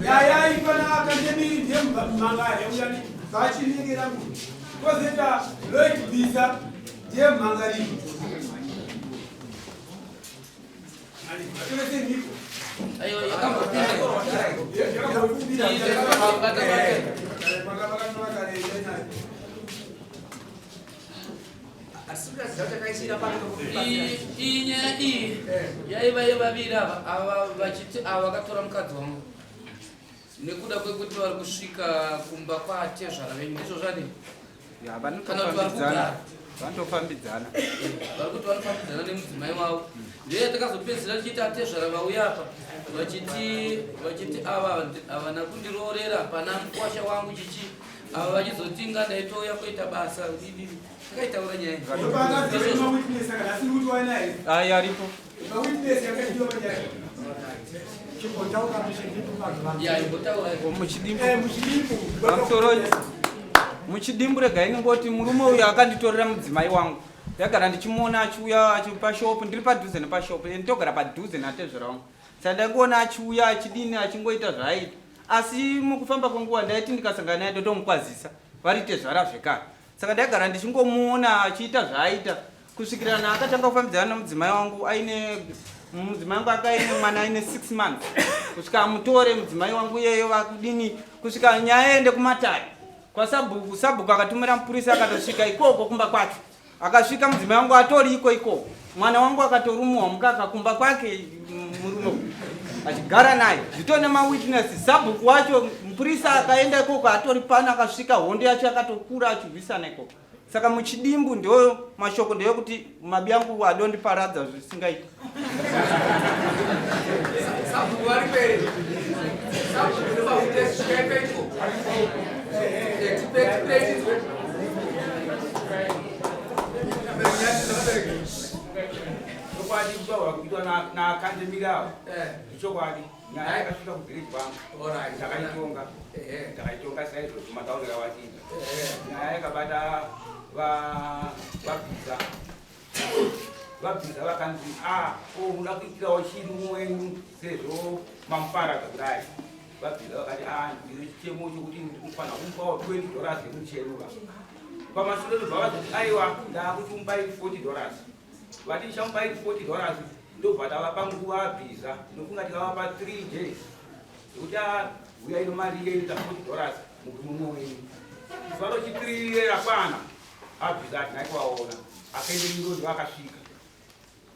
Nyaya iyi pana Akandemiri ndiye mumhangari uyani bhachi rinenge rangu. Kozoita Lloyd Bhiza ndiye mumhangariri. Vatore mhiko. Aiwa, yakambopinda. Yakambopinda. Bata, bata. Iyi nyaya iyi yaiva yevaviri ava, ava vachiti ava vakatora mukadzi wangu nekuda kwekuti vari kusvika kumba kwatezvara venyu, ndizvo zvadii? Ya, Kana kuti vari vanotofambidzana. kugara. Vanotofambidzana. Vari kuti vanofambidzana nemudzimai wavo. Ndiye takazopedzisira tichiita atezvara vauya apa vachiti ava havana kundiroorera pana mukwasha wangu chichi, ava vachizoti nga ndaitouya kuita basa didi. Takaitaura nyaya iyi. Ai, aripo. Ya, imbotaura. Muchidimbu. Pamusoro muchidimbu, regai ningoti murume uyu akanditorera mudzimai wangu. Ndagara ndichimuona achiuya pashopu, ndiri padhuze nepashopu, nditogara padhuze natezvara wangu. Saka ndaingoona achiuya, achidini, achingoita zvaaita. Asi mukufamba kwenguva ndaiti ndikasangana naye ndotomukwazisa, vari tezvara zvekare. Saka ndaigara ndichingomuona achiita zvaaita kusvikira naakatanga kufambidzana nemudzimai wangu aine mudzimai wangu akaine mwana aine 6 months, kusvika amutore mudzimai wangu iyeyo, vakudini, kusvika nyaya ende kumatare kwasabhuku. Sabhuku akatumira mupurisa, akatosvika ikoko kumba kwacho. Akasvika mudzimai wangu atori iko ikoko, mwana wangu akatorumuwa mukaka kumba kwake, murume achigara naye, zvitone mawitness. Sabhuku wacho, mupurisa akaenda ikoko atori pano, akasvika hondo yacho yakatokura, achirwisana ikoko. Saka muchidimbu ndo mashoko ndeyekuti mabi angu adondiparadza zvisingaiti. Sabhuku vari mberi. Sabhuku nemawitness, svikai pedyo. Tipe tipe tinzwe. Chokwadi, kutaura kuitwa naakandemiri avo ichokwadi. Nyaya yakasvika kuvillage kwangu, ndakaitonga, ndakaitonga saizvozvo matauriro awachiita. Nyaya yakabata vabhiza, vabhiza vakanzi a o muda kuitirawo chiri wenyu sezvo mamuparadza kudai. Vabhiza vakati a ndine chitemo chokuti ndikufanira kumupawo $20 yemuchenura. Pamashure ndobva vazoti aiwa, ndaakuti mupai $40. Vati ndichamupai $40, ndobva tavapa nguva bhiza, ndinofunga tikavapa 3 days yekuti huyai nomari iyeita $40 mupi mumwe wenyu. Zuva rochi3 rakwana, abhiza hatinai kuvaona. Akaende mirondo, akasvika,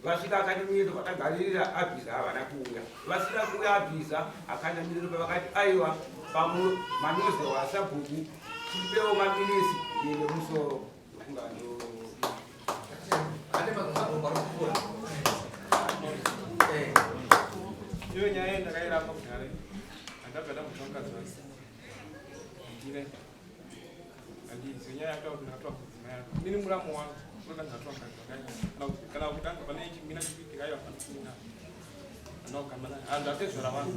vasvika akati miedo vakagaririra abhiza, havana kuuya. Vasina kuuya abhiza, akanda miriro pavakati aiwa, pamwe manyozewa asabhuku, tipewo maminisi ndiende musoro. Ndofunga ndo Ane mazosabhuku vari kupfuura. Iyo nyaya ndakairamba kudhara, handabva ndambotora mukadzi wake. Ndine handizi nyaya yataura kuti ndakatora mudzimai yangu, inini muramu wangu unoda ndakatora mukadzi wake, kana kuti anga pane chimina chikuitika. Aiwa, pana chimina anogamba naye hanzi atezvara vangu.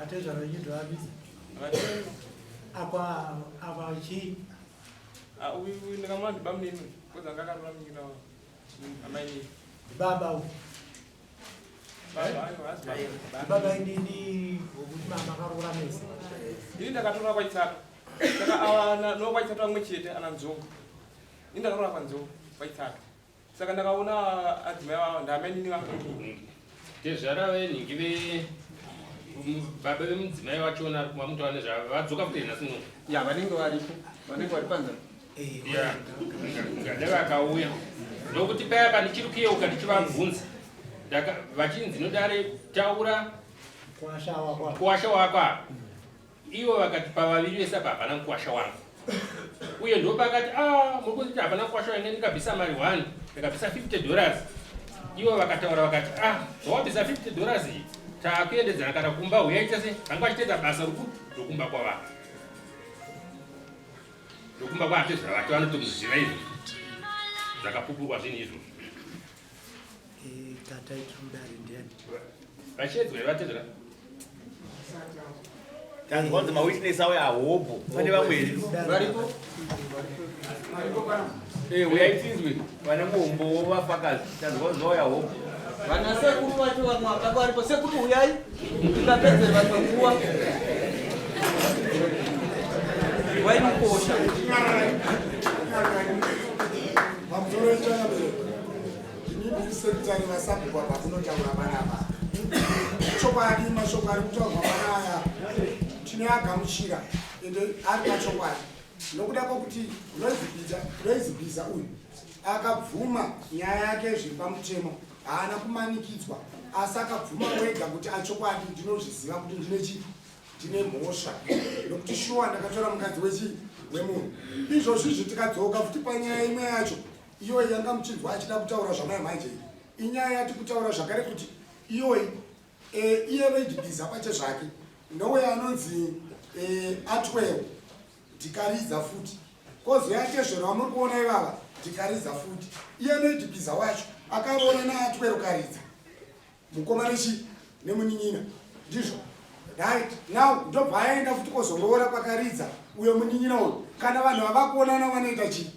Atezvara vechidhoabisa apa apa chii? Uyu ndakamuona ndibamunini, kozi anga akarora munyina wangu amainini. Baba uyu? Baba, aiwa, hazi baba. Baba inini wokuti mama akaroora mese. Ini ndakatora kwaitsato, saka ava nokwaitsato vamwe chete ana Nzou. Ini ndakatora kwanzou kwaitsato, saka ndakaona adzimai vavo ndamainini vangu. Tezvara venhingi ve baba vemudzimai vachona vamutaura nezvavo vadzoka futi nhasi muno? Ya, vanenge varipo, vanenge vari panze. Ya, ngada vakauya, nokuti paya pandichiri kuyeuka ndichivabvunza, vachinzi nodare taura Kwasha wako. Mukwasha wako apa. Ivo vakati pavaviri vese apa hapana mukwasha wangu. Uye ndopakati a muri kuti hapana mukwasha wangu, ndikabvisa mari 1, ndikabvisa $50. Ivo vakataura vakati a zvawabvisa $50 iyi, taakuendedzana kana kumba huyaita se vanga vachitoita basa rokumba kwavanhu, rokumba kwaatezvara vake. Vanotomuziva izvo, zvakapupurwa zvinhu izvozvo. Tata itirudare ndiani? Vachiedzwa here vatezvara? Tanzwa kunzi mawitness auya ahobho, pane vamwe here? Varipo. Uyai tinzwe vane muhombowo vafakazi. Tanzwa kunzi vauya hobho. Vana sekuru vacho vamwe vakanga varipo. Sekuru huyai tingapedze vamwe nguva. Nguva inokosha. Pamusoro ichangamire, ndini ndiri sekitari vasabhuku apa kunotaura panapa. Chokwadi mashoko ari kutaurwa panaya tinoagamuchira ende ari pachokwadi nokuda kwokuti Lois Bhiza uyu Akabvuma nyaya yake zviri pamutemo haana kumanikidzwa asi akabvuma wega kuti achokwadi ndinozviziva kuti ndine chii ndine mhosva nokuti shuwa ndakatora mukadzi wechii wemunhu izvozvi izvi tikadzoka futi panyaya imwe yacho iyoyi yanga muchinzwa achida kutaura zvamai manje iyi inyaya yati kutaura zvakare kuti iyoyi e, iye Lady Biza pache zvake nowe anonzi e, Atwell Ndikaridza futi. Kozouya tezvero vamuri kuona ivava ndikaridza futi. Iye Lady Biza wacho akaroora naAtwero Karidza. Mukoma nechi nemunin'ina. Ndizvo. Right. Now ndobva aenda futi kozoroora kwaKaridza uyo munin'ina uyu. Kana vanhu vava kuonana vanoita chii?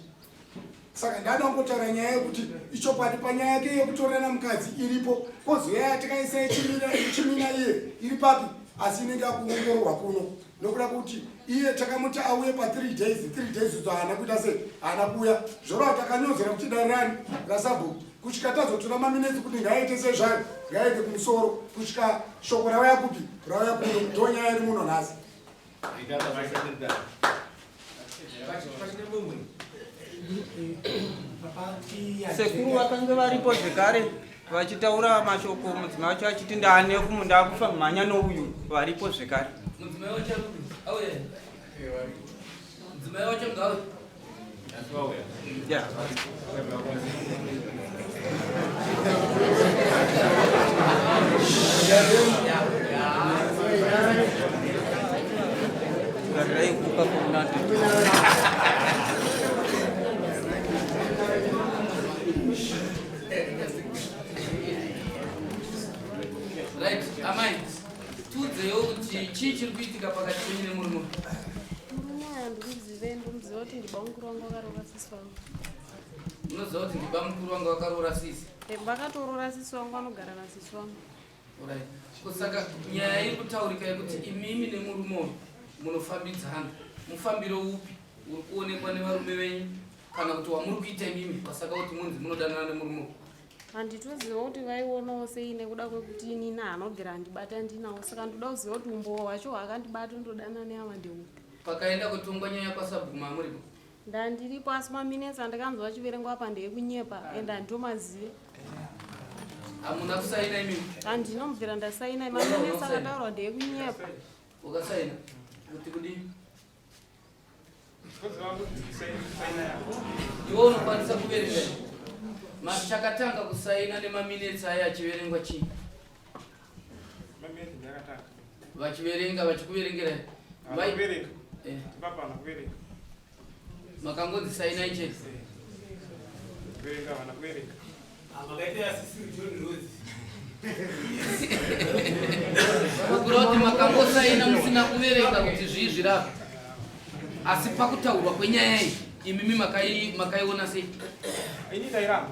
Saka ndada kungotaura nyaya yekuti ichokwadi panyaya yake yekutorana mukadzi iripo kozouya yatikaisa yechimina iye iri papi asi inenge yakuongororwa kuno nokuda kuti iye takamuti auye pa 3 days 3 days idzo haana kuita sei haana kuuya zvoreva takanyozera kuti dare rani rasabhuku kusvika tazotora maminetsi kuti ngaaite sei zvayo ngaaite kumusoro kusvika shoko rauya kupi rauya kuno ndonyaya iri muno nhasi. Sekuru vakange varipo zvekare vachitaura mashoko mudzimai wacho achiti ndaane ndakufa mhanya nouyu varipo zvekare. Mudzimai wacho auya. Mudzimai wacho ngauye. Yeah. Right, amai, tiudzewo kuti chii chiri kuitika pakati penyu nemurume uyu? Murume uyu handikuzive, ndomuziva kuti ndibamukuru wangu wakaroora sisi wangu. Unoziva kuti ndibamukuru wangu wakaroora sisi? Eh, vakatoroora sisi wangu, vanogara nasisi wangu. Alright. Ko saka nyaya iri kutaurika yekuti imimi nemurume uyu munofambidzana, mufambiro upi uri kuonekwa nevarume venyu kana kuti wamuri kuita imimi pasaka kuti munzi munodanana nemurume uyu? Handitoziva kuti vaionawo sei nekuda kwekuti inini haanobvira andibata ndinawo saka ndoda kuziva kuti umbowo hwacho hwaakandibata ndodana neava ndeupi. Pakaenda kutongwa nyaya kwasabhuku mamuripo? Ndandiripo asi maminutes andakanzwa achiverengwa apa ndeekunyepa and handitomazive. Hamuna kusaina imimi? Handina kubvira ndasaina maminutes akataurwa ndeekunyepa. Ukasaina kuti kudii? Iwe unokwanisa kuverenga chakatanga kusaina nemaminetsi aya achiverengwa chii? Vachiverenga vachikuverengera eh. Makangonzi sainai chete. Kureva kuti makangosaina musina kuverenga kuti zvii zvirapa. Asi pakutaurwa kwenyaya iyi imimi makaiona sei? Ini ndairamba.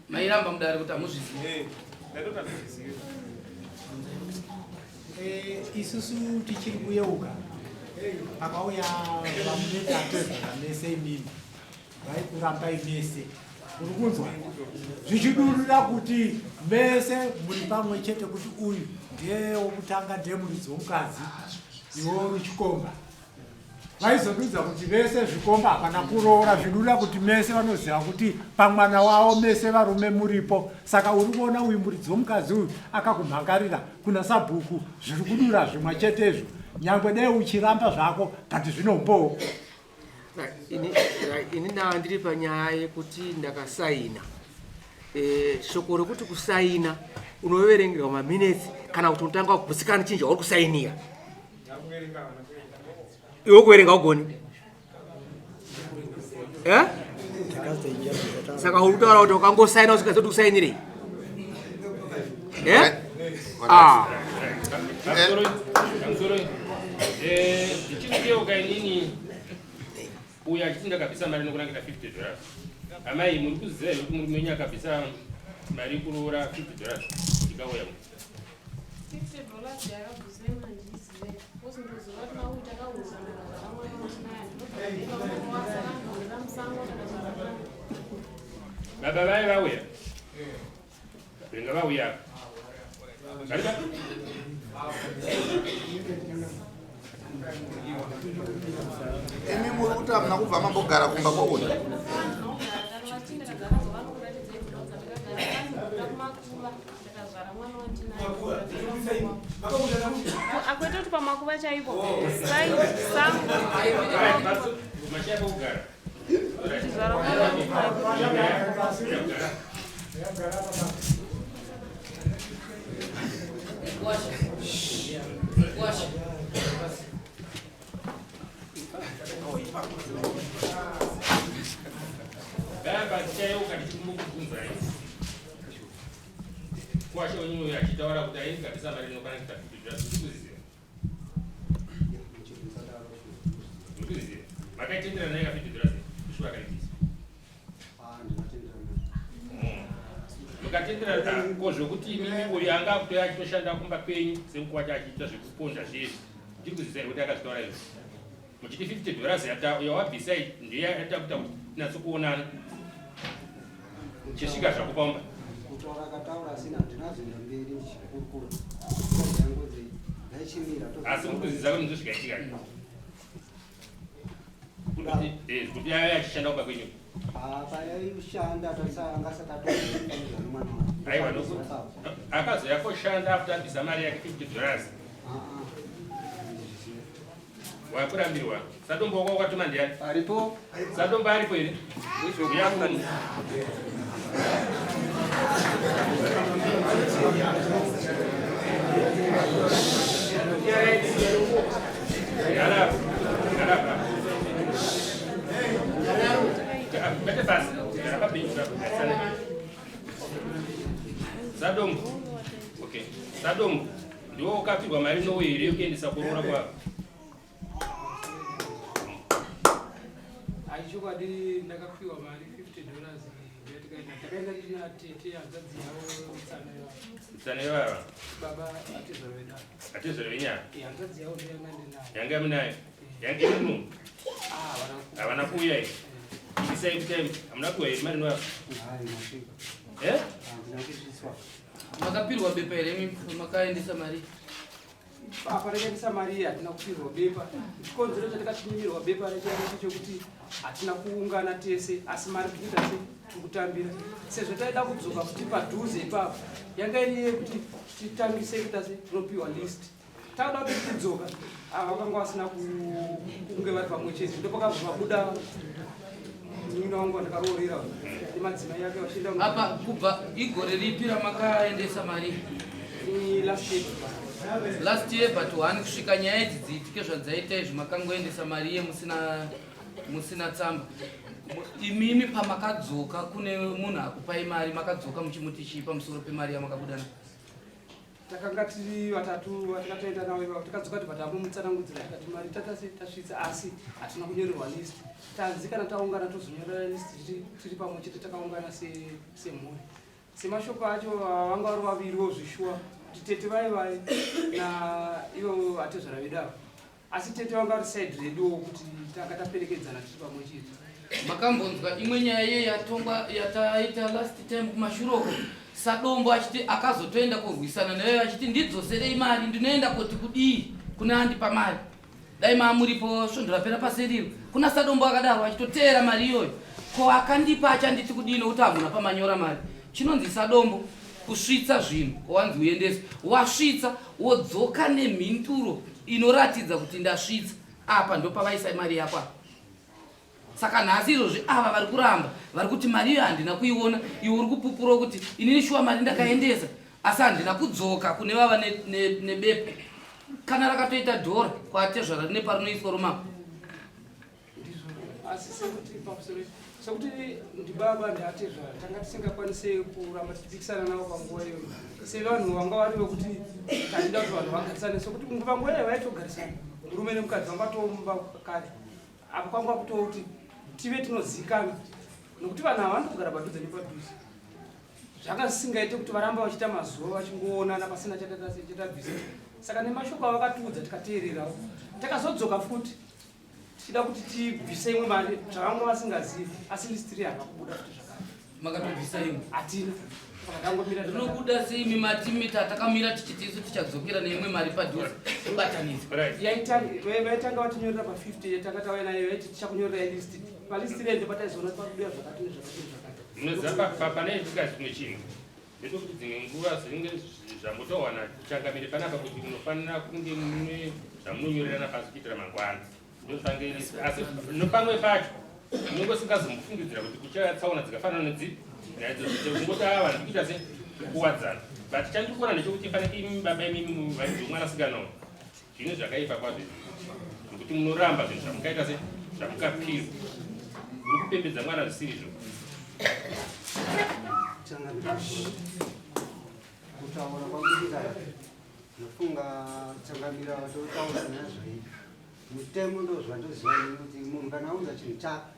Mairamba mudare kuti hamuzvizivi. Eh, ndaitoti handizvizivi. Eh, isusu tichiri kuyeuka pakauya vamuneti atezvara mese imimi vaikurambai mese uri kunzwa zvichidurira kuti mese muri pamwe chete kuti uyu ndiye wokutanga ndiye muridzi womukadzi iwe uri chikomba vaizodudza kuti vese zvikomba hapana kuroora zvidura kuti mese vanoziva kuti pamwana wavo mese varume muripo saka uri kuona uyu muridzi womukadzi uyu akakumhangarira kuna sabhuku zviri kudura zvimwa chetezvo nyangwe dai uchiramba zvako but zvinomboo Ini ndava ndiri panyaya yekuti ndakasaina e, shoko rekuti kusaina unoverengerwa maminetsi kana kuti unotanga kugutsikana chinhu chauri kusainira iwe kuverenga ugoni eh? saka uri kutaura kuti ukangosaina usingazivi kuti kusainirei eh? ah. Ndichikuyeuka inini uyo achiti ndakabvisa mari nokunangita 50 dollars. Amai muri kuziva here kuti murume wenyu akabvisa mari yekuroora 50 dollars ikauya kuno. 50 dollars yakabviswa imandizive because ndoziva kuti mauti takaudzana ndakazvara mwana wandinaye ndinobva musango ndakazvara mwana. Baba vaye vauya. Venga vauya. Vari pa? Imi muri kuti hamuna kubva mambogara kumba kwauyu? Akwete kuti pamakuva chaipo sango. Mashaya pekugara. Chizvara mwana wandinaye. Baba tichayeuka tichikumbokubvunzai. Kwashe wenyu uyu achitaura kuti aini kabisa mari inokwana kuita 50 dollars. Muri kuziziva? Muri kuziziva? Makaitenderana naye ka 50 dollars kushuva akaibvisa. Mukatenderana ko zvekuti imimi uyu anga akutoya achitoshanda kumba kwenyu semukwasha achiita zvekuponda zvezvi. Ndiri kuziziva here kuti akazvitaura izvo? Muchiti 50 dollars yawabvisa iyi ndiyo yatakuita kuti tinatsokuonana. Chisvika zvako pamba. Kutaura akataura asina handinazoenda mberi ndichikurukura. Yangodzi ngaichimira. Asi muri kuziziva kuti ndizvo zvikaitika here? Kuti kuti yaive achishanda kumba kwenyu. Apa yaishanda tarisa anga asati atofanirwa nemwana wake. Aiwa nokuti akazouya koshanda after abvisa mari yake 50 dollars. Wakurambirwa. Sadombo wako wakatuma ndiani? Aripo. Sadombo aripo here? Uya kuno. Gara. Gara. Bete pasi. Gara pabenchi papo. Sadombo. Okay. Sadombo. Ndiwe wakapihwa mari nowe here yekuendesa kuroora kwako? Chokwadi ndakapiwa mari 50 dollars yatikaenda takaenda tina tete hanzvadzi yavo tsano ivavo. Tsano ivava. Baba atezvaro vedu. Atezvaro venyaya. Eh, hanzvadzi yavo ndiyo yanga ndinayo. Yanga munayo. Yanga iri Ah, havana kuuya here? Isai kuti hamuna kuuya here mari inoava? Eh? Makapirwa bepa here imi makaendesa mari? Apa rakaendesa mari hatina kupirwa bepa. Chikonzero chatakatumirwa bepa rechaicho chekuti hatina kuungana tese asi mari tikuita se tiri kutambira sezvo taida kudzoka kuti padhuze ipapo yanga iri yekuti titangise kuita se tinopiwa list takuda kuti tidzoka ava vakanga vasina kunge vari pamwe chete ndopakabva vabuda munin'ina wangu wandakaroorera nemadzimai ake vachienda Apa kubva igore ripi ramakaendesa mari? Last year. Last year but one kusvika nyaya idzi dziitike zvadzaita izvi makangoendesa mari iye musina musina tsamba. Imimi pamakadzoka kune munhu akupai mari makadzoka muchimuti chii pamusoro pemari yamakabuda nayo? Takanga tiri vatatu vatakatoenda navo ivavo takadzoka tibva tamumutsanangudzira tikati mari tatasi tasvitsa asi hatina kunyorerwa list tanzi kana taungana tozonyorera list tiri pamwe chete takaungana semhuri semashoko acho vanga vari vaviriwo zvishuwa kuti tete vai vai naivo vatezvara vedu ava asi tete vanga vari side reduwo kuti tanga taperekedzana tiri pamwe chete. Makambonzwa imwe nyaya iye yatongwa yataita last time kumashure uko Sadombo achiti akazotoenda kurwisana nayo achiti ndidzoserei mari ndinoenda koti kudii kune andipa mari dai maamuripo svondo rapera paseriro kuna Sadombo akadaro achitoteera mari iyoyo ko akandipa achanditi kudii nokuti hamuna pamanyora mari chinonzi Sadombo kusvitsa zvinhu wanzi uendese wasvitsa wodzoka nemhinduro inoratidza kuti ndasvitsa apa ndopavaisa mari yako apa Saka nhasi izvozvi ava vari kuramba vari kuti mari iyo handina kuiona iwe uri kupupura kuti inini shuwa mari ndakaendesa asi handina kudzoka kune vava nebepa ne, ne kana rakatoita dhora kwatezvara rine parinoiswa romako asi sekuti pamusoro sekuti ndibaba ndiatezvara tanga tisingakwanise kuramba tichipikisana navo panguva iyoyo sevanhu vanga vari vekuti taida kuti vanhu vagarisane sekuti panguva iyoyo vaitogarisana murume nemukadzi vanga vatomba kare Apo kwanga kutoti tive tinozikanwa nokuti vanhu ava vanotogara padhuze nepadhuze. Zvanga zvisingaite kuti varamba vachiita mazuva vachingoonana pasina chatabvisa. Saka nemashoko avakatiudza tikateererawo, takazodzoka futi tichida kuti tibvise imwe mari zvavanga vasingazivi, asi list riya havakubuda futi zvakare. Makatobvisa imwe? Hatina. Takangomira. Rinobuda sei imi matimita takamira tichiti isu tichadzokera neimwe mari padhuze tobatanidza. Vaitanga vatinyorera pa 50 yatanga tauya nayo yaiti tichakunyorerai list. Palist riya ndopataizoona pakubuda zvakati nezvakati nezvakati. Munoziva pane itika chimwe chinhu ndechekuti dzimwe nguva zvinenge zvambotaurwa nachangamire panapa kuti munofanira kunge mune zvamunonyorerana pasi kuitira mangwana. Ndozvange asi nopamwe pacho unenge usingazombofungidzira kuti kuchaya tsaona dzikafanana nedzipi naidzo kungoti ava vanhu kuita se kuwadzana. But chandiri kuona ndechekuti pane imi baba imimi varidzi vomwanasikana uyu zvinhu zvakaipa kwazvo izvi nokuti munoramba zvinhu zvamukaita se zvamukapirwa muri kupembedza mwana zvisirizvo. Kutaura kwakuita ndofunga changamira vatotaura nyaya zvaipi mutemo ndo zvandoziva ini kuti munhu kana aunza chinhu chake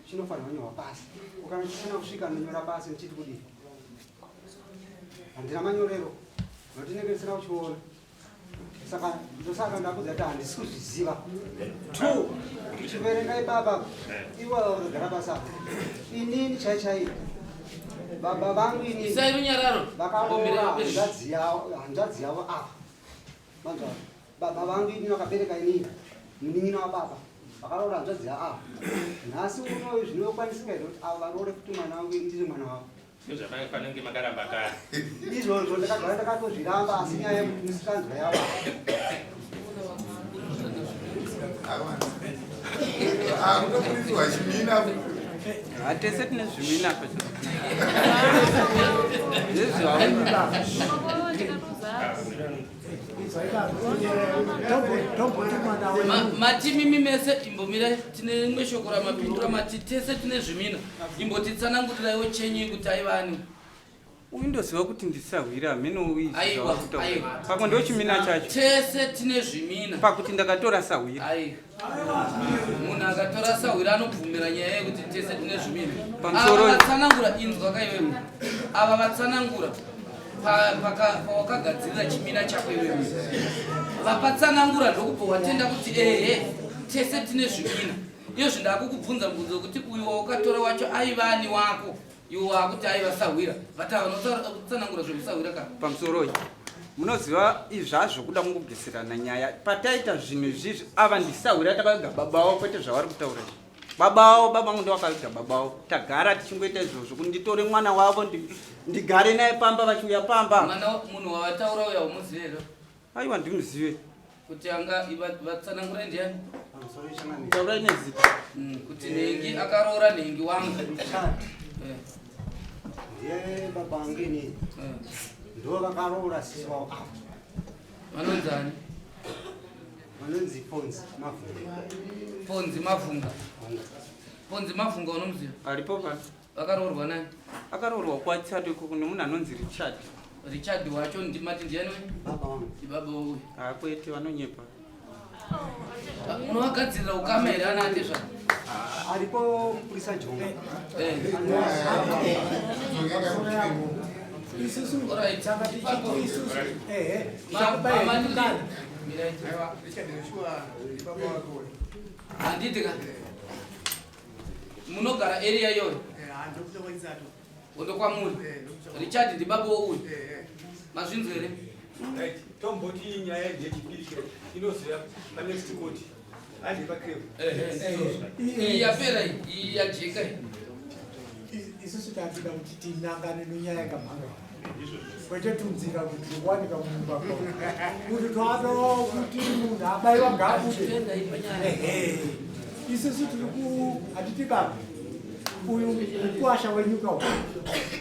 chinofanirwa kunyorwa pasi ukana chisina kusvika ndonyora pasi ndichiti kudii handina manyorero nokuti ndinenge ndisina kuchiona saka ndosaka ndakudza kuti handisi kuzviziva two chiverengai baba ivo vakagara pasi apa inini chai chai baba vangu inini Isai runyararo. vakaroora hanzvadzi yavo hanzvadzi yavo apa manzwa baba vangu inini vakabereka inini munin'ina wababa vakaroora hanzvadzi yaava nhasi unoyu zvinokwanisika here kuti avo varoore futi mwana wangu ini ndiri mwana wavo Ndozvapanenge makaramba kare. Izvozvo ndakagara ndakatozviramba asi nyaya yekuti misikanzwa yava. Akutoburitswa chimina. Tese tine zvimina apa. Mati mimi mese imbomirai tine rimwe shoko ramapindura mati tese tine zvimina imbotitsananguriraiwo chenyu kuti aiva ani. Uyu ndoziva kuti ndisahwira hameno Aiwa, aiwa. Pamwe ndo chimina chacho. Tese tine zvimina. Pakuti ndakatora sahwira. Aiwa. Munhu akatora sahwira anobvumira nyaya yekuti tese tine zvimina. Pamusoro- Ava vatsanangura inzwa kaiwewe. Ava vatsanangura pawakagadzirira chimina chako iwewe. Vapatsanangura ndokubva watenda kuti ehe tese tine zvimina. Iyo zvindakukubvunza mubvunzo wekuti uyu waukatora wacho aiva ani wako. Iwe wakuti aiva sahwira. But ava vanotsanangura zvekusahwira ka. Pamusoroi munoziva izvazvo kuda kungogeserana nyaya pataita zvinhu izvizvi ava ndisahwira takaviga baba wavo kwete zvavari kutaura izvi baba wavo baba vangu ndovakaviga baba wavo tagara tichingoita izvozvo kuti nditore mwana wavo ndigare naye pamba vachiuya pamba. Mwana munhu wavataura uya umuzive here? Aiwa ndimuzive. Kuti anga vatsanangura ndiani? Taurai nezita. Kuti nhengi akaroora nhengi wangu. Ndiye baba vangu inini ndo vakaroora sisi vavo ava. Vanonzani? Vanonzi Ponzi Mavhunga. Ponzi Mavhunga. Ponzi Mavhunga unomuziva? Aripo pano. Vakaroorwa nani? Akaroorwa kwaChato ikoko nemunhu anonzi Richard. Richard wacho ndimati ndiani? Baba wangu. Ndibaba uyu. Ah, kwete vanonyepa. Munovagadzirira ukama here ana atezva? Aripo mupurisa Jonga. Isusu tanga tichiti isusu ehe tichakupa mukana. Handiti ka? Munogara area iyoyo? Ndokwamuri. Richard ndibaba wouyu. Mazvinzwa here? Right. Tomboti nyaya yechipiri inozoya panext court. Handi pakrem. Iyi yapera iyi, iyi yajeka iyi. Isusu tatida kuti tinangane nenyaya yakamhanga kwete tunzira kuti tikuwanika mumugwagwa kuti twado kuti munhu abaiwa ngaabude. Ehe, isusu tiri ku hatiti baba uyu mukwasha wenyuka uyu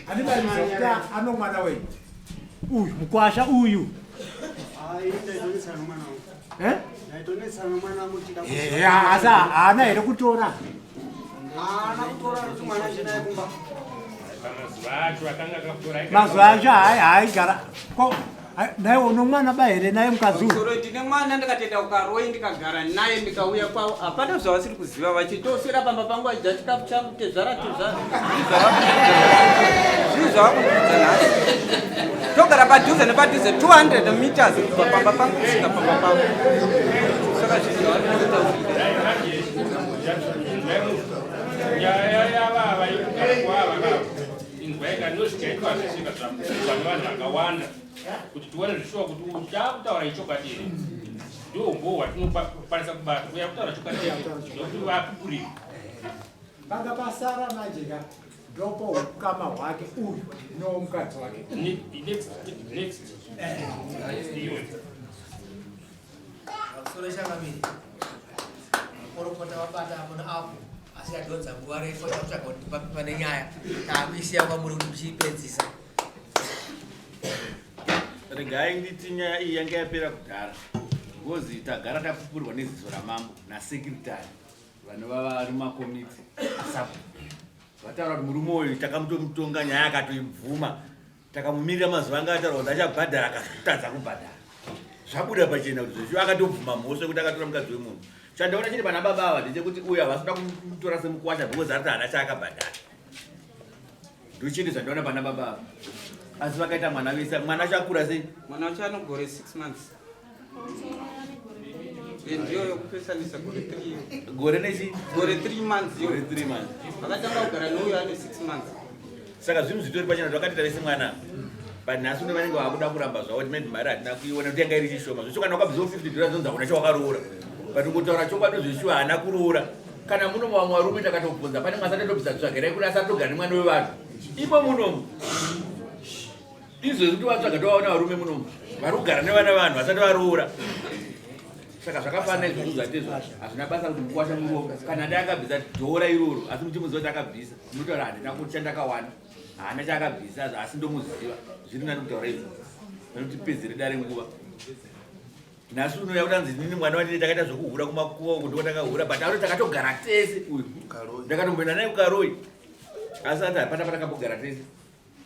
handibaiza kuti ano mwana wenyu uyu mukwasha uyu. Ai, ndaitonetsana nomwana wangu. Eh? Ndaitonetsana nomwana wangu chida Ehe, asi haana here kutora? Haana kutora kuti mwana chinaye kumba. Pamazuva acho akanga akatora Mazuva acho haigara ko. Naye unomwana ba here naye mukadzi uyu? Soro ndine mwana ndikatoenda kukaroi ndikagara naye ndikauya kwavo hapana zvavasiri kuziva vachitoswera pamba pangu vachidya chikafu changu tezvara tezvara zvii zvavakundiudza nhasi togara padhuze nepadhuze 200 meters kubva pamba pangu kusvika pamba pavo saka zvii zvavari Nyaya yavava yekugara kwava kava inzwaika ndozvichaitwa zvesvika zvakuzwa nevanhu vakawanda kuti tione zvishuwa kuti uchakutaura ichokwadi here ndiwo umbowo hwatinokwanisa kubata uya kutaura chokwadi here nokuti vapupurira Panga pasara manje ka ndopo ukama hwake uyu nowomukadzi wake. Next, next. Iwe. Pamusoro changamire, makorokota vabata apo neapo asi yadhonza nguva refu takutsvaga kuti papi pane nyaya taakuisiya kwamuri kuti muchiipedzisa. Regai nditi nyaya iyi yanga yapera kudhara ngozi tagara tapupurirwa neziso ramambo nasekiritari vanova vari mumakomiti asapo vataura kuti murume uyu takamutomutonga nyaya akatoibvuma takamumirira mazuva anga ataura kuti achabhadhara akatadza kubhadhara zvabuda pachena kuti zveshuwa akatobvuma mhosva yekuti akatora mukadzi wemunhu chandaona chiri pana baba ava ndechekuti uyu havasi kuda kumutora semukwasha because ariti haana chaakabhadhara ndochete zvandaona pana baba ava asi vakaita mwana vese mwana acho akura sei mwana wacho anogore 6 months ndiyo yokupesanisa gore 3 gore nechi gore 3 months gore 3 months vakatanga kugara neuyo ane 6 months saka zvinhu zvitori pachena zvakati tavese mwana but nhasi une vanenge vakuda kuramba zvavo kuti maybe mari hatina kuiona kuti yanga iri chishoma zvecho kana wakabvisawo 50 dollars zonzi hakuna chawakaroora but kungotaura chokwadi zveshuwa haana kuroora kana muno vamwe varume takatobvunza pane mwasati atobvisa tsvagirai kuti asati togara nemwana wevanhu imo munomu izvezvi tovatsvaga tovaona varume munomu vari kugara nevana vanhu vasati varoora saka zvakafanana izvozvo zvatezvo hazvina basa kuti mukuwasha muromo kana dai akabvisa dhora iroro asi muchimuziva kuti akabvisa munotaura handina kuti chandakawana haana chaakabvisa asi ndomuziva zviri nani kutaura izvozvo nekuti pedzere dare nguva nhasi unouya kuti anzi nini mwana wandine takaita zvekuhura kumakuva uko ndiko takahura but auti takatogara tese uyu ndakatomboenda naye kukaroi asi ati hapana patakambogara tese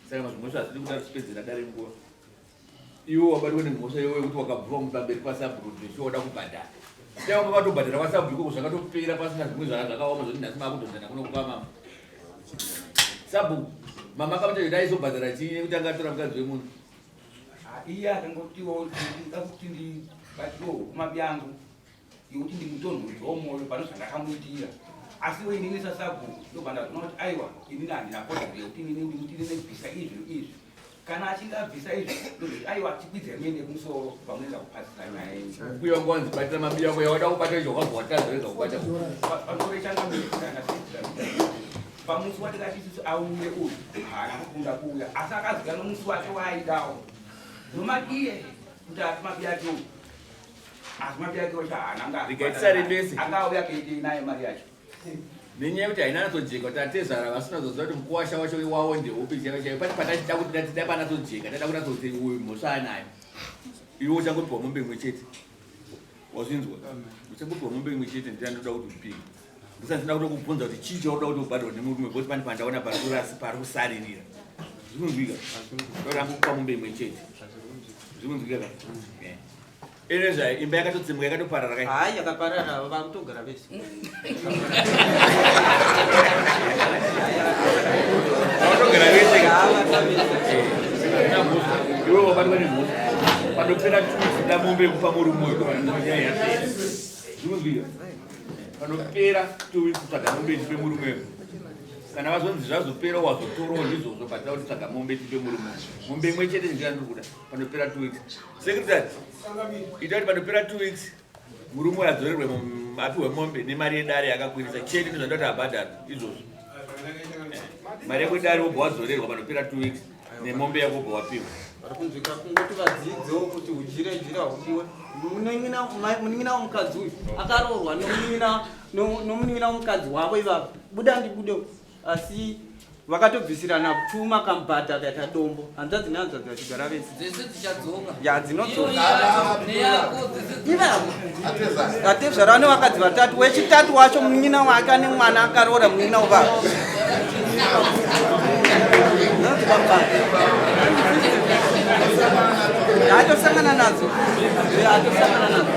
saka mazvimhosva hazvidi kuda tipedzera dare nguva iwe wabatwa nemhosva iwe yekuti wakabvuma mupamberi pasabhuku kuti zvechiwa uda kubhadhara dai wanga watobhadhara kwasabhuku ikoko zvakatopera pasina zvimwe zvaka zvakaoma zvekuti nhasi maakudhonzana kuno kwamama sabhuku mama akamuti kuti aizobhadhara chii nekuti anga atora mukadzi wemunhu iye akangotiwo ndinoda kuti ndibatirwe huku mabyangu yekuti ndimutonhodzewo mwoyo pane zvandakamuitira asi we inini sasabhuku ndobva ndazoona kuti aiwa inini handina kodzero yekuti inini ndimuti inini bvisa izvi izvi kana achinge abvisa izvi ndozvoti aiwa tikwidze muende kumusoro pamunoenda kupasisa nyaya yenyu Mbuya wangu wanzi batira mabiya ako yawada kubata izvo wakabva watadza wega kubata. Pamusoro changamire pamusi watikati isusu auye uyu haana kukunda kuuya asi akazouya nomusi wacho waaidawo noma iye kuti ati mabiya ake uyu asi mabiya ake wacho haana Regai tisarembese. angauya kuitei naye mari yacho Nenyaya yekuti haina natsojeka kuti atezvara vasina zoziva kuti mukuwasha wacho iwawo ndeupi chaivo chaivo pane patachida kuti dati dai panatsojeka tada kunatsoti uyu mhosva anayo iwe uchangopiwa mombe imwe chete wazvinzwa uchangopiwa mombe imwe chete ndiye andoda kuti upiwe ndisati ndida kutokubvunza kuti chii chaunoda kuti ubhadharwe nemurume because pane pandaona pari kusaririra zvikunzwika ndoda kukupa mombe imwe chete zvikunzwika ka ene zvayo imba yakatotsemuka yakatoparara kai hayi yakaparara vakutogara vese vakutogara vese ka iwe wabatwa nemhosva panopera tuda mombe yekupa murume uyu nyaya yapera zvikunzwika panopera 2 weeks kutsvaga mombe tipe murume uyu kana vazonzi zvazopera wazotorowo ndizvozvo but kuti tsvaga mombe tipe murume mombe imwe chete ndiyo yandiri kuda panopera 2 weeks secretary ita kuti panopera 2 weeks murume uyo adzorerwe apiwe mombe nemari yedare yakakwirisa chete ndizvandati abhadharwe izvozvo mari yako yedare wobva wadzorerwa panopera 2 weeks nemombe yako wobva wapiwa vari kunzwika kungoti vadzidzewo kuti ujire jira hudiwe munin'ina womukadzi uyu akaroorwa nomunin'ina womukadzi wavo ivavo buda ndibude asi vakatobvisirana pfuma kamubhadha akaita dombo hanzvadzi nehanzvadzi vachigara vese dzese dzichadzoka ya dzinodzoka neyako dzese ivavo atezvara vane vakadzi vatatu wechitatu wacho munin'ina wake ane mwana akaroora munin'ina wovavo Atosangana nadzo, atosangana nadzo.